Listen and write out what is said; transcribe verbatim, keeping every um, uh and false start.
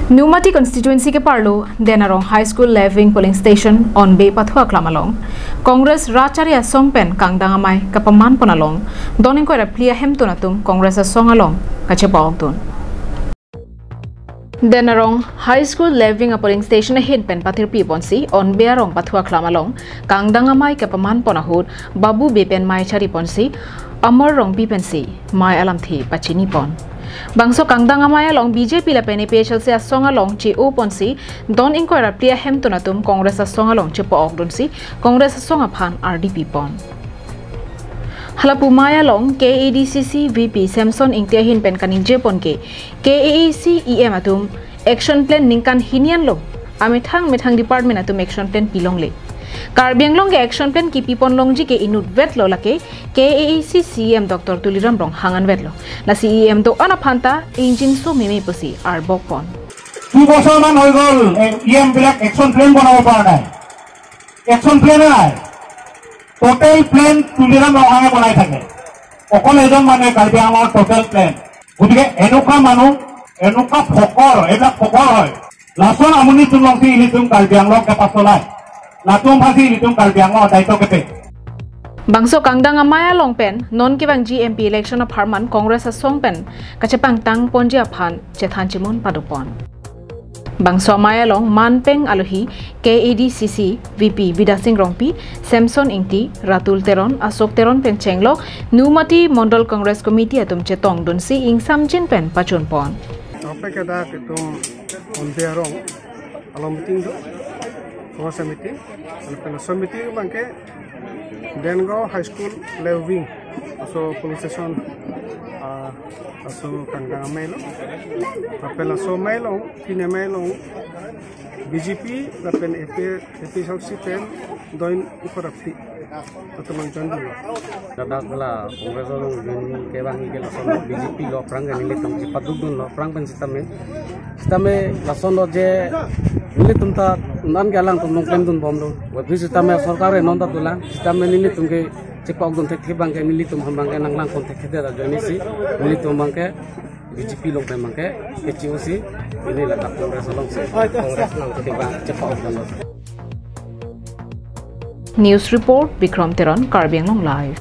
Nomati constituency keparlo Denarong High School Leaving Polling Station Onbe pathu aklam along Congress Rat Chari Asong pen kangdang amei kapaman pon along don ingkoi ra phli ahemtun atum Congress asong along kachepa-okdun. Denarong High School Leaving a Polling Station ahin pen pathirpi ponsi Onbe arong pathu aklam along kangdang amei kapaman pon ahut Babu Bey pen mei chari ponsi Amar Rongpi pensi mei alamthe pachini pon. Bangso kangdang amei along B J P lapen A P H L C asong along che-o ponsi don ingkoi ra phli ahemtun atum Congress asong along chepa-okdunsi Congress asong aphan ardi pi pon. Halapu mei along K A D C C V P Samson Ingti ahin pen kaningje pon ke K A A C E M atum action plan ningkan hini anlo amethang methang department atum action plan pilongle. Karbi Anglong ke action plan kipi pon longji ke inutvetlo, lake K A A C C E M Doctor Tuliram Ronghang anvetlo. Lasi E M do-an aphan ta ingjinso meme pusi arbok pon. দুবছৰমান হৈ গ'ল, এ, E M বিলাক action plane বনাব পৰা নাই। Action plane নাই, টোটেল প্লেন তুলিৰাম ৰংহাঙে বনাই থাকে। অকল এজন মানুহে কাৰ্বি আংলঙৰ টোটেল প্লেন। গতিকে এনেকুৱা মানুহ, এনেকুৱা ফকৰ, এইবিলাক ফকৰ হয়। লাচন আমনি চুনলংচি ইলিচুং কাৰ্বি আংলং কেপাচলাই। লাচন ভাজি ইলিচুং কাৰ্বি আংলং দায়িত্ব কেপে। Bangso kangdang amei along pen non kevangji M P election apharman Congress asong pen kachepangtang ponji aphan chethan chimun padopon. Bangso amei along manpeng alohi K A D C C V P Bidya Sing Rongpi, Samson Ingti, Ratul Teron, Asok Teron pen chenglok Nomati Mondol Congress Committee atum chetongdunsi ingsamjin pen pachun pon. Ape kedak itum Onbe arong along meeting do, Congress meeting, lapen so meeting abangke Denarong High School Leaving aso polling station, ah, aso kangdang amei lo. Lapen laso amei along, pini amei along B J P lapen A P, A P H L C pen don ingkoi ra phli atum nangjoin dunlo. Ladak la Congress along join kevang ke lason B J P lo, aphrang ke nelitum chepadukdunlo, aphrang pen sitame. Sitame lason lo je nelitum ta non ke alangtum nangklem dunbomlo. Wabhi sitame sorkar e non ta dolang. Sitame nelitum ke chepa-okdun thekthe abangke nelitum aphan abangke nanglang pon thekthe ta ajoine si nelitum abangke B J P along pen abangke kechi-osi pini ladak Congress alongsi Congress along ketiba chepa-okdunlo. News report, Bikram Teron, Karbi Anglong Live.